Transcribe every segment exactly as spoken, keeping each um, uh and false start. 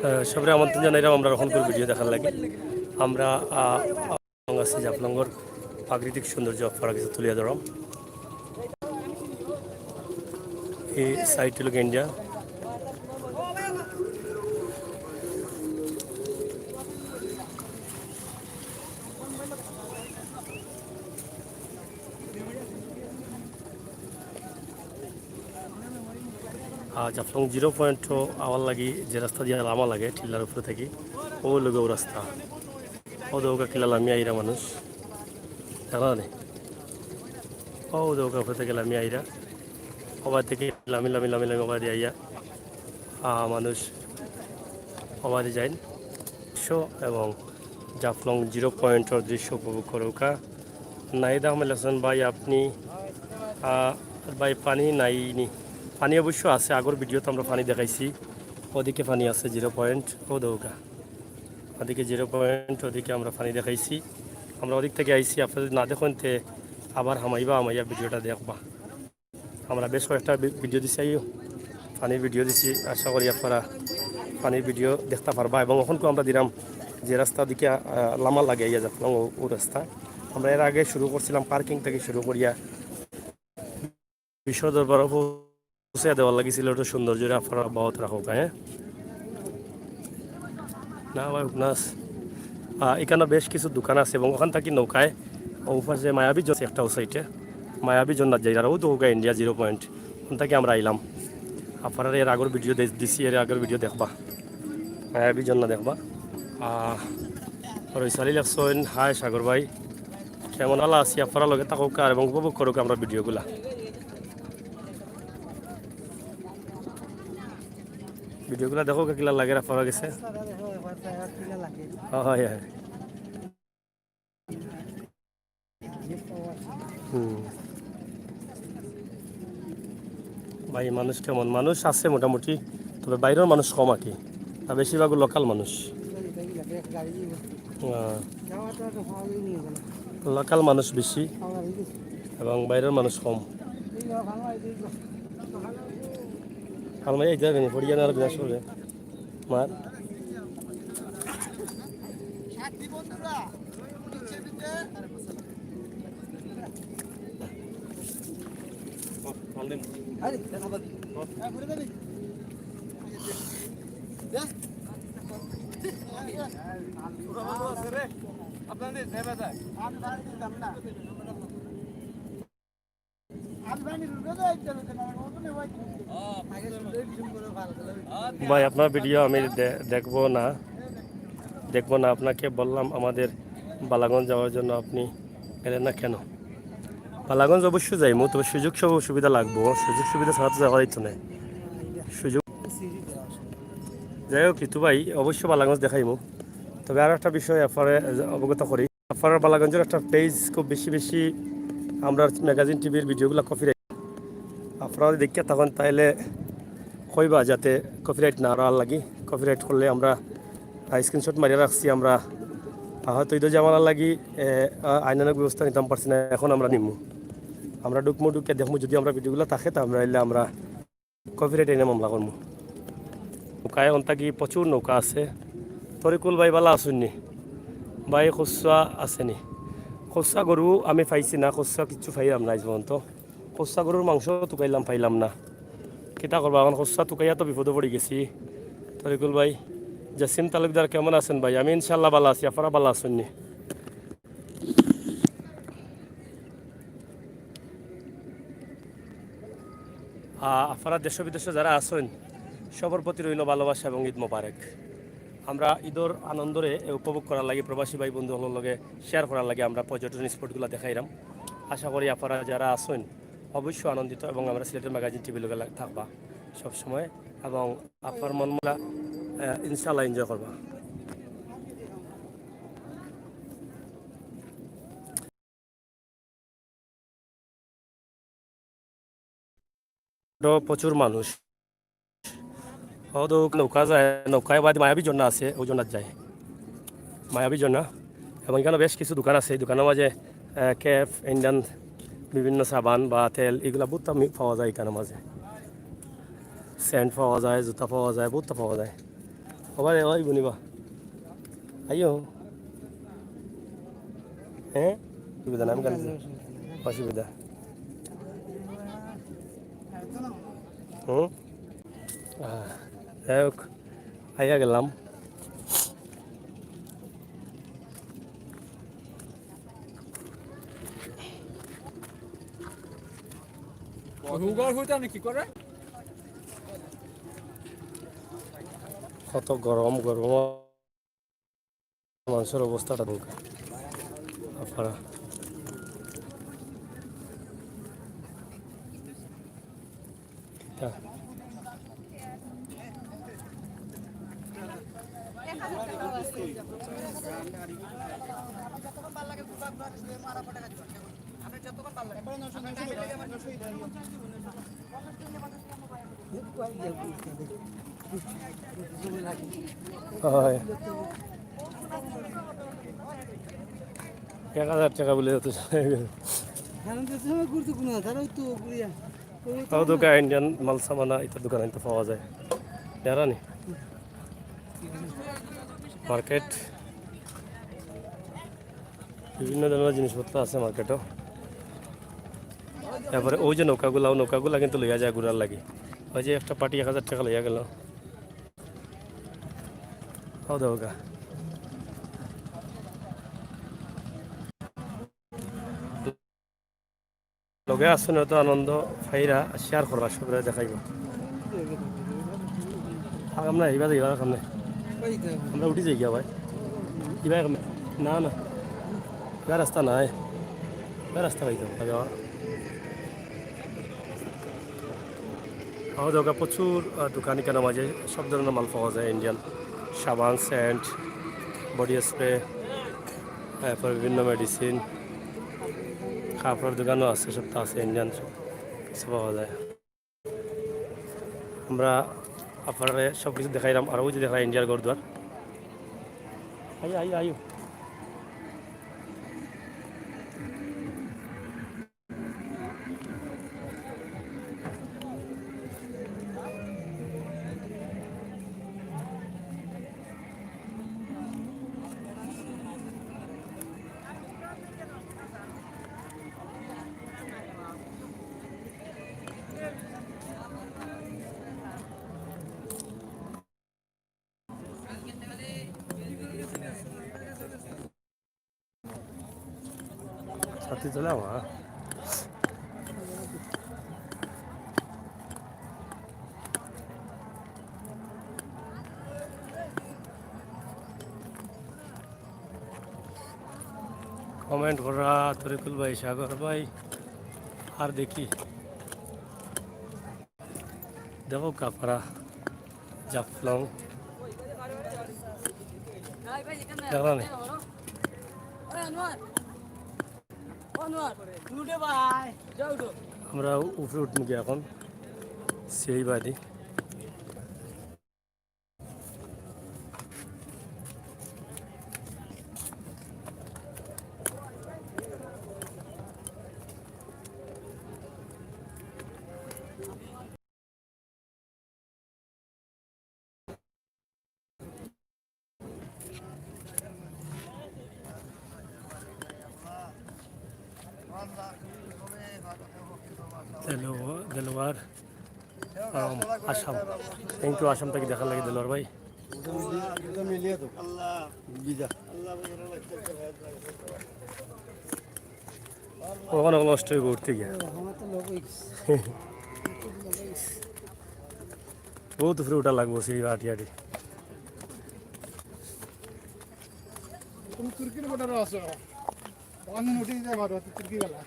আহ, সবরে আমন্ত্রণ জানাইলাম আমরা অখন ভিডিও দেখার লাগি। আমরা, আহ, আছি জাফলংর প্রাকৃতিক সৌন্দর্য আপনারা কিছু তুলিয়া ধরলাম। এই সাইড হলো গেঞ্জা। আর জাফলং জিরো পয়েন্ট আওয়ার লাগি যে রাস্তা দিয়া লামা লাগে টিল্লার উপরে থাকি, ও লগেও রাস্তা। ও দেখো কিলা লামি আইরা মানুষ, দেখো নি? ও দেখো উপরে থাকি লামি আইরা, ওবার থাকি লামি লামি লামি লামি ওবার দিয়ে আইয়া, আহ, মানুষ ওবারে যাইন। দৃশ্য এবং জাফলং জিরো পয়েন্টর দৃশ্য উপভোগ করুকা। নাহিদ আহমেদ হাসান ভাই, আপনি, আহ, ভাই, পানি নাই নি? পানি অবশ্য আছে, আগর ভিডিওত আমরা পানি দেখাইছি। ওদিকে পানি আছে, জিরো পয়েন্ট, ও দেখো। ওদিকে জিরো পয়েন্ট, ওদিকে আমরা পানি দেখাইছি। আমরা ওদিক থাকি আইছি, আপনারা যদি না দেখইন তে আবার হামাইবা, হামাইয়া ভিডিওটা দেখবা। আমরা বেশ কয়েকটা ভি-, ভিডিও দিছি, আইও পানির ভিডিও দিছি, আশা করি আপনারা পানির ভিডিও দেখতা পারবা। এবং অখনকু আমরা দিলাম যে রাস্তা দিকে, আহ, লামা লাগে ইয়া জাফলং ও, ও রাস্তা। আমরা এর আগে শুরু করছিলাম পার্কিং থাকি শুরু করিয়া বিশ্ব দরবার পৌঁছে দেওয়ার লাগিছিল, একটু সৌন্দর্য আপনারা বহুত রাখুক, হ্যাঁ? না ভাই, উপনাস, আহ, এখানে বেশ কিছু দোকান আছে এবং ওখান থাকি নৌকায় ও পাশে মায়াবী ঝর্ণা একটা ও সাইডে, মায়াবী ঝর্ণা যাই, আর ও তো ওগা ইন্ডিয়া জিরো পয়েন্ট, ওখান থাকি আমরা আইলাম। আপনারা এর আগর ভিডিও দে-, দিছি, এর আগর ভিডিও দেখবা, মায়াবী ঝর্ণা দেখবা। আহ, রইসালি লেখছইন, হাই সাগর ভাই, কেমন? ভালা আছি, আপনারা লগে থাকুক আর এবং উপভোগ করুক আমরা ভিডিওগুলা। ভিডিওগুলা দেখো, কিলা লাগে আপনারা গেছে? হয়, হয়। হুম। ভাই, মানুষ কেমন? মানুষ আছে মোটামুটি, তবে বাইরের মানুষ কম আর কি, আর বেশিরভাগ লোকাল মানুষ। হ্যাঁ। লোকাল মানুষ বেশি এবং বাইরের মানুষ কম। আলমারি আইতে হবে না, পড়িয়া না আর বিনাশ করবে। মার। ভাই, আপনার ভিডিও আমি দে-, দেখবো না, দেখবো না। আপনাকে বললাম আমাদের বালাগঞ্জ যাওয়ার জন্য, আপনি এলেন না কেন? বালাগঞ্জ অবশ্য যাইমু, তবে সুযোগ সব সুবিধা লাগবো, সুযোগ সুবিধা ছাড়া তো যাওয়া যাইতো না। সুযোগ, যাই হোক, ঋতু ভাই, অবশ্য বালাগঞ্জ দেখাইমু। তবে আর একটা বিষয় আপনারে অবগত করি, আপনারা বালাগঞ্জর একটা পেজ খুব বেশি বেশি আমরা ম্যাগাজিন টিভির ভিডিওগুলা কপিরাইট, আপনারা যদি দেখিয়া থাকইন তাইলে কইবা যাতে কপিরাইট না অওয়ার লাগি। কপিরাইট করলে আমরা, আহ, স্ক্রিনশট মারিয়া রাখছি আমরা, আহ, হয়তো ঈদর ঝামেলার লাগি, এ, আহ, আইনানুগ ব্যবস্থা নিতাম পারছি না, এখন আমরা নিমু। আমরা ঢুকমু, ঢুকিয়া দেখমু যদি আমরা ভিডিওগুলা থাকে তা আমরা আইলে আমরা কপিরাইট আইনে মামলা করমু। নৌকায় অন্তা কি প্রচুর নৌকা আছে। তরিকুল ভাই ভালা আছইন নি? ভাই, খুচরা আছে নি? খুচরা গরু আমি পাইছি না, খুচরা কিচ্ছু পাইলাম না আইজ পর্যন্ত। খুচরা গরুর মাংস তুকাইলাম, পাইলাম না। কিতা করবা এখন, খুচরা তুকাইয়া তো বিপদো পড়ি গেছি। তরিকুল ভাই, জসিম তালুকদার কেমন আছেন ভাই? আমি ইনশাআল্লাহ ভালা আছি, আপনারা ভালা আছইন নি? আহ, আপনারা দেশ বিদেশে যারা আছইন, সবর প্রতি রইল ভালোবাসা এবং ঈদ মোবারক। আমরা ঈদর আনন্দরে উপভোগ করার লাগি, প্রবাসী ভাই বন্ধু অকলর লগে শেয়ার করার লাগি আমরা পর্যটন স্পটগুলা দেখাইরাম। আশা করি আপনারা যারা আছইন অবশ্য আনন্দিত এবং আমরা সিলেটের ম্যাগাজিন টিভির লগে লা-, থাকবা সব সময় এবং আপনার মন মলা, আহ, ইনশাআল্লাহ এনজয় করবা। তো প্রচুর মানুষ। ও তো নৌকা যায়, নৌকায় বাদে মায়াবী ঝর্ণা আছে, ওই ঝর্ণাত যায়। মায়াবী ঝর্ণা। এবং এখানে বেশ কিছু দোকান আছে, এই দোকানের মাঝে, আহ, কেফ, ইন্ডিয়ান বিভিন্ন সাবান বা তেল, এগুলা বহুত দামি পাওয়া যায় এখানের মাঝে। সেন্ট পাওয়া যায়, জুতা পাওয়া যায়, বহুত পাওয়া যায়। আবার ওই বুনিবা। আইও। হ্যাঁ? অসুবিধা না, আমি গালি দিই। অসুবিধা। হুম? আহ, যাই হোক, আইয়া গেলাম। রোগা হইতে আমি কি করে? কত গরম, গরম। মানুষের অবস্থাটা দেখো। আপনারা। হ্যাঁ। হয়। এক হাজার টাকা বলে যত। তারাও তো ইন্ডিয়ান মাল সামানা ইতার দোকান আনতে পাওয়া যায়। জানা নি? মার্কেট। বিভিন্ন ধরনের জিনিসপত্র আছে মার্কেটো। তারপরে ওই যে নৌকাগুলা, ও নৌকাগুলা কিন্তু লইয়া যায় ঘুরার লাগি। ওই যে একটা পার্টি এক হাজার টাকা লইয়া গেল। ও দেখো গা। লগে আসুন, অত আনন্দ পাইরা শেয়ার করবা, সবরে দেখাইব। আর আমরা এইবার এইবার সামনে আমরা উঠি যাই গিয়া ভাই। কিবা এক-, না, না, কিবা রাস্তা নাই, কিবা রাস্তা পাইতাম না যাওয়া। আমার দোকান প্রচুর, আহ, দোকান এখানে মাঝে সব ধরনের মাল পাওয়া যায়, ইন্ডিয়ান সাবান, সেন্ট, বডি স্প্রে, তারপর বিভিন্ন মেডিসিন, কাপড়ের দোকানও আছে, সব তো আছে, ইন্ডিয়ান সব কিছু পাওয়া যায়। আমরা আপনারা সব কিছু দেখাইলাম, আর ওই যে দেখা ইন্ডিয়ার ঘর দুয়ার। আইও, আইও, আইও। ছাতি চলে আমার। কমেন্ট করা তরিকুল ভাই, সাগর ভাই, আর দেখি। দেখো কাপড়া জাফলং। দেখো নি। আমরা উপরে উঠবো কি এখন? সিঁড়ি বাদি। দেলো-, দেলোয়ার। আম, আসাম। Thank you, আসাম থাকি দেখার লাগি দিল ভাই। ওখানে নষ্ট হয়ে ঘুরতে গিয়া। বহুত উপরে উঠা লাগবো সিঁড়ি আটি আটি। তুমি তুর্কির বর্ডারও আছো। অন উঠে যায় মারো, তুর্কি গেলা।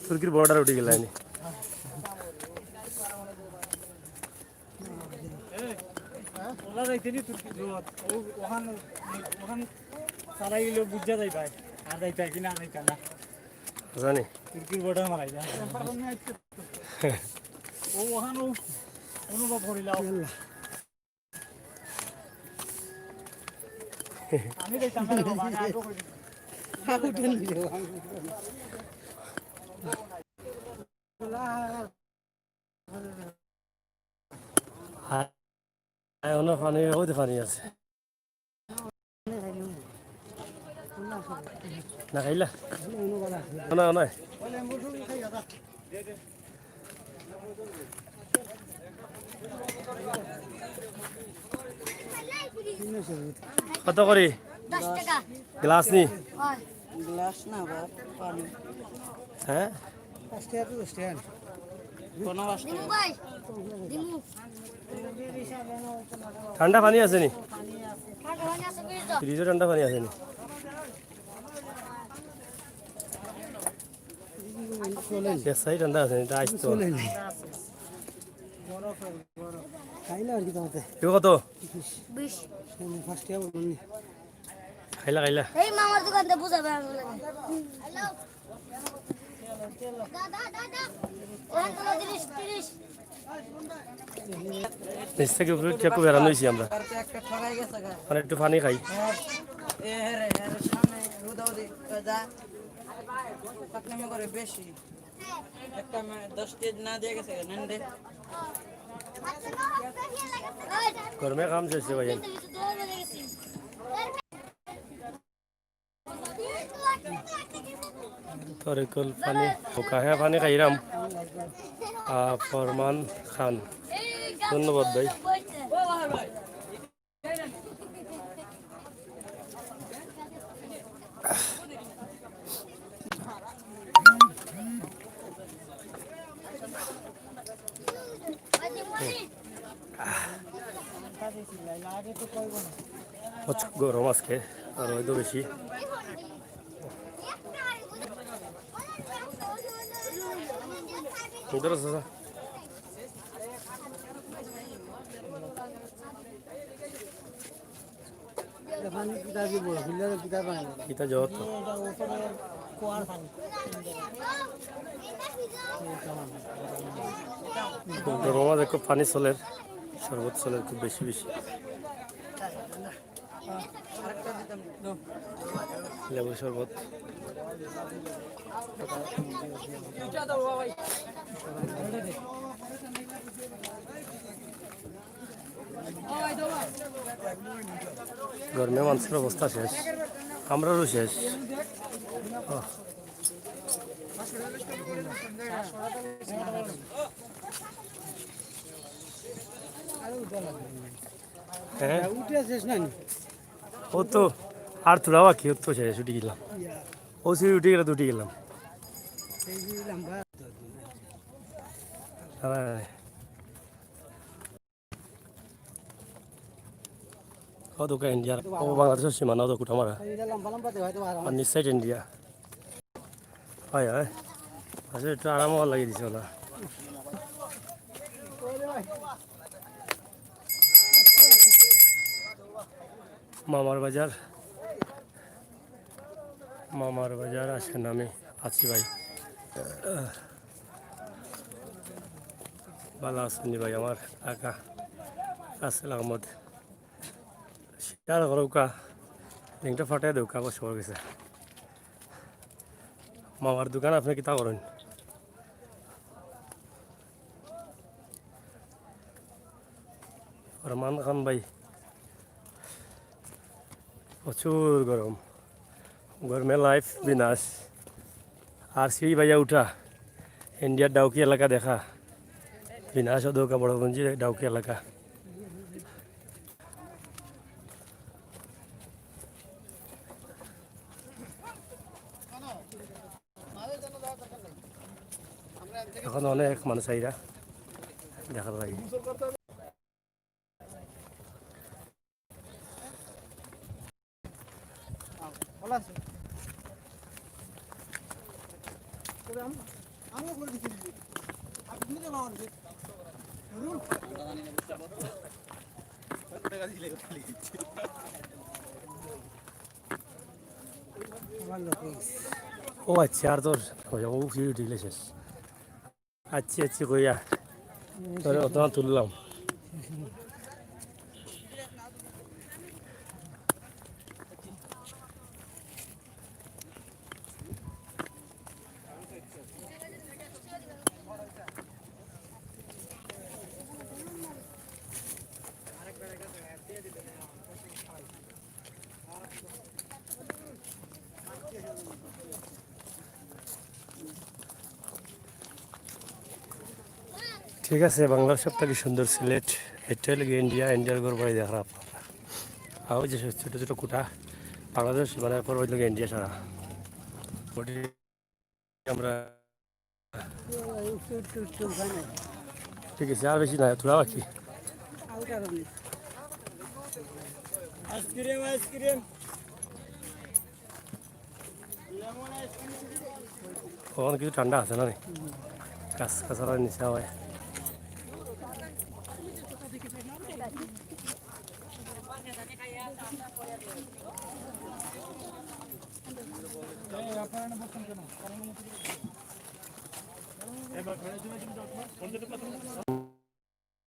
তুর্কির বর্ডার উঠে গেলা নি। ওলা যাইতে নি তুর্কি রোড। ও, ওখান, ওখান সারাই গেলে বুঝা যাই ভাই। আর যাইতে কি না যাইতে না। জানি। তুর্কির বর্ডার মারাই যায়। ও, ওখান ও অনুভব করিলাম। আমি যাইতাম না রে বাবা, আমি আগে কই দিতাম। হায়, অনো পানি, ওই তো পানি আছে। না খাইলা? না, না। কত করি? দশ টাকা। গ্লাস নি? হয়। গ্লাস না বা পানি। হ্যাঁ? পাঁচ টাকা তো দশ টাকা। কোনো পাঁচ টাকা। দিমু ভাই, দিমু। ঠান্ডা পানি আছে নি? ঠান্ডা পানি আছে, ফ্রিজও। ফ্রিজও ঠান্ডা পানি আছে নি? চলে নি। এক সাইড ঠান্ডা আছে নি, এটা আইস তো। চলে নি। খাইলে আর কি তোমাতে। এগুলো কত? বিশ। বিশ। হুম, ফার্স্ট ইয়ার বলুন নি। খাইলা, খাইলা। এই মামার দোকান থেকে বুঝাবে আমি লাগে। দাদা, দাদা। ওখান থেকে তিরিশ, তিরিশ। নিচ থেকে উপরে উঠে একটু বেড়ানো হয়েছি আমরা। মানে একটু পানি খাই। একটা মে-, দশ কেজি না দিয়ে গেছে, নেন রে। গরমে কাম শেষ রে ভাই। তরিকুল পানি, হুকা, হ্যাঁ, পানি খাইরাম। আহ, ফরমান খান, ধন্যবাদ ভাই। প্রচুর গরম আজকে, আর রোদও বেশি। ধরো চাচা। এটা পানি কিতা দিব? ফিল্টারের কিতা পানি? কিতা জগৎ তো। এটা উপরে কুয়ার পানি। গরম মাঝে খুব পানি চলের, শরবত চলের খুব বেশি বেশি। লেবুর শরবত। গরমে মানুষের অবস্থা শেষ, আমরারও শেষ। আহ। হ্যাঁ? উঠে শেষ না নি? ও তো আর থোড়া বাকি, ও তো শেষ, উঠি গেলাম। ইয়া। ও সিঁড়ি উঠি গেলে তো উঠি গেলাম। এই যে লম্বা। হ্যাঁ। ও তো ইন্ডিয়ার, ও বাংলাদেশের সীমানা, ও তো কুটামারা। এই যে লম্বা লম্বা তো হয়তো আর আর নিচ সাইড ইন্ডিয়া। হয়, হয়। আচ্ছা, একটু আরাম হওয়ার লাগিয়ে দিছে ওলা। মামার বাজার, মামার বাজার আজকে আমি আছি ভাই। ভালো আছেন নি ভাই আমার কাকা রাসেল আহমদ? শেয়ার করউক্কা, লিংকটা ফাটাই দেউক্কা, অবশ্য হয়ে গেছে। মামার দোকান আপনি কিতা করেন? ফরমান খান ভাই, প্রচুর গরম, গরমে লাইফ বিনাশ। আর সিঁড়ি বাইয়া উঠা, ইন্ডিয়ার ডাউকি এলাকা দেখা, বিনাশ অদৌকা বড় গঞ্জি ডাউকি এলাকা। এখন অনেক মানুষ আইরা দেখার লাগি। ও আচ্ছা, আর তোর ও সিঁড়ি উঠে গেলে শেষ। আচ্ছা, আচ্ছা, কইয়া তোরে অত তুললাম। ঠিক আছে, বাংলার সব থাকি সুন্দর সিলেট। এটা অইলো গিয়া ইন্ডিয়া, ইন্ডিয়ার ঘর বাড়ি দেখার আপনারা। আর ওই যে ছোট ছোট কুটা, বাংলাদেশ মানে পর অইলো গিয়া ইন্ডিয়া সারা। ওটি আমরা ঠিক আছে, আর বেশি না, থোড়া বাকি। Ice cream, ice cream. ওখানে কিছু ঠান্ডা আছে না রে? গাছ গাছালা নিচে হয়।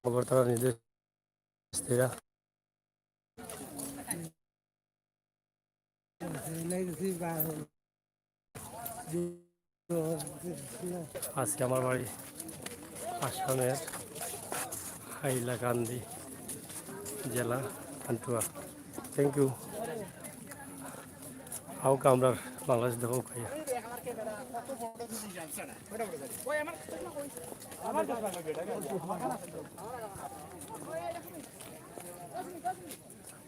আগরতলা নিজে আজকে আমার বাড়ি আসামের হাইলাকান্দি জেলা, পান্তুয়া। Thank you। আউক্কা আমরার বাংলাদেশ দেখো খাইয়া।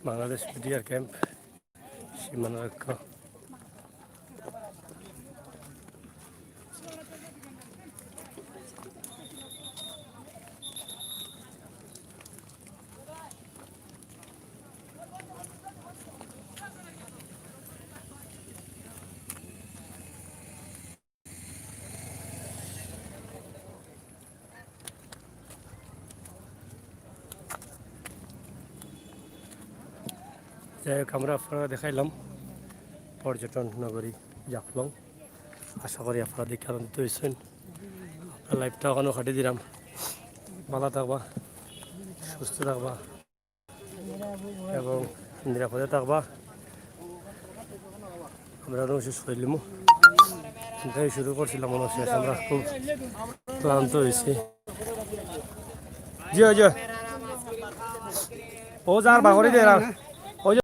বাংলাদেশ বিডিআর ক্যাম্প, সীমানা রক্ষা। যাই হোক, আমরা আপনারারে দেখাইলাম পর্যটন নগরী জাফলং। আশা করি আপনারা দেখে আনন্দিত হইছেন। আপনার লাইভটা ওখানে কাটি দিলাম। ভালো থাকবা, সুস্থ থাকবা এবং নিরাপদে থাকবা। আমরা অনো শেষ করিলিমু। এটাই শুরু করছিলাম, অনো শেষ। আমরা খুব ক্লান্ত হইছি। জি, জি। ও যার বাগড়ি দে, ও যে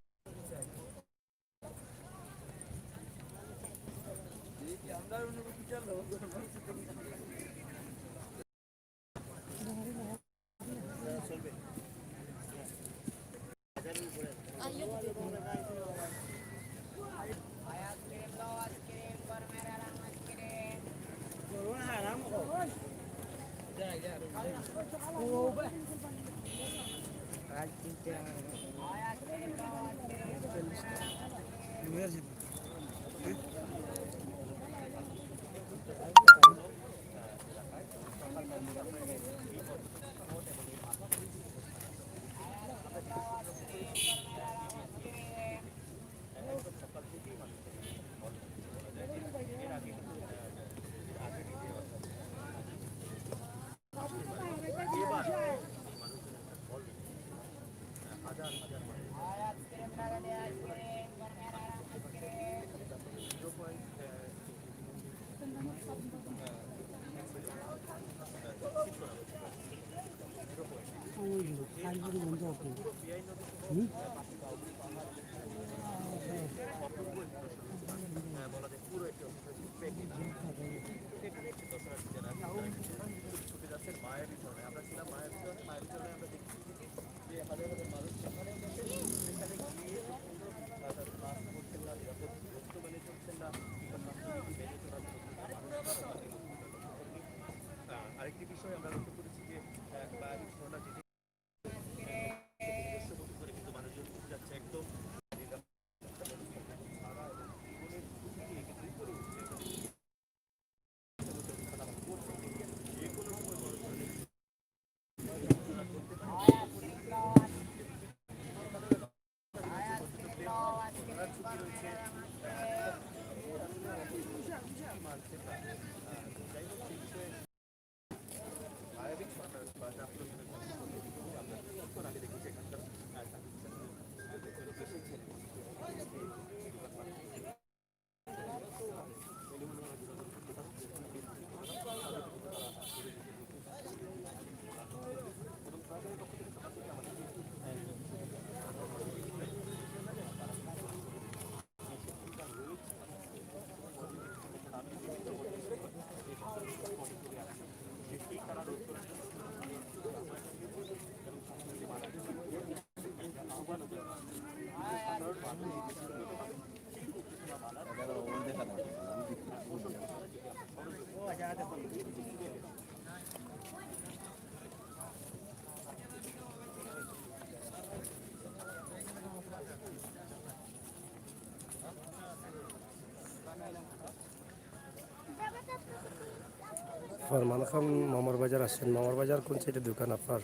ফরমান খান মামার বাজার আসছেন। মামার বাজার কোন সাইডে দোকান আপনার?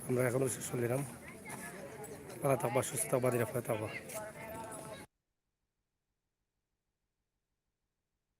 আমরা এখন অবশ্য চলিলাম। ভালো থাকবা, সুস্থ থাকবা, নিরাপদে থাকবা।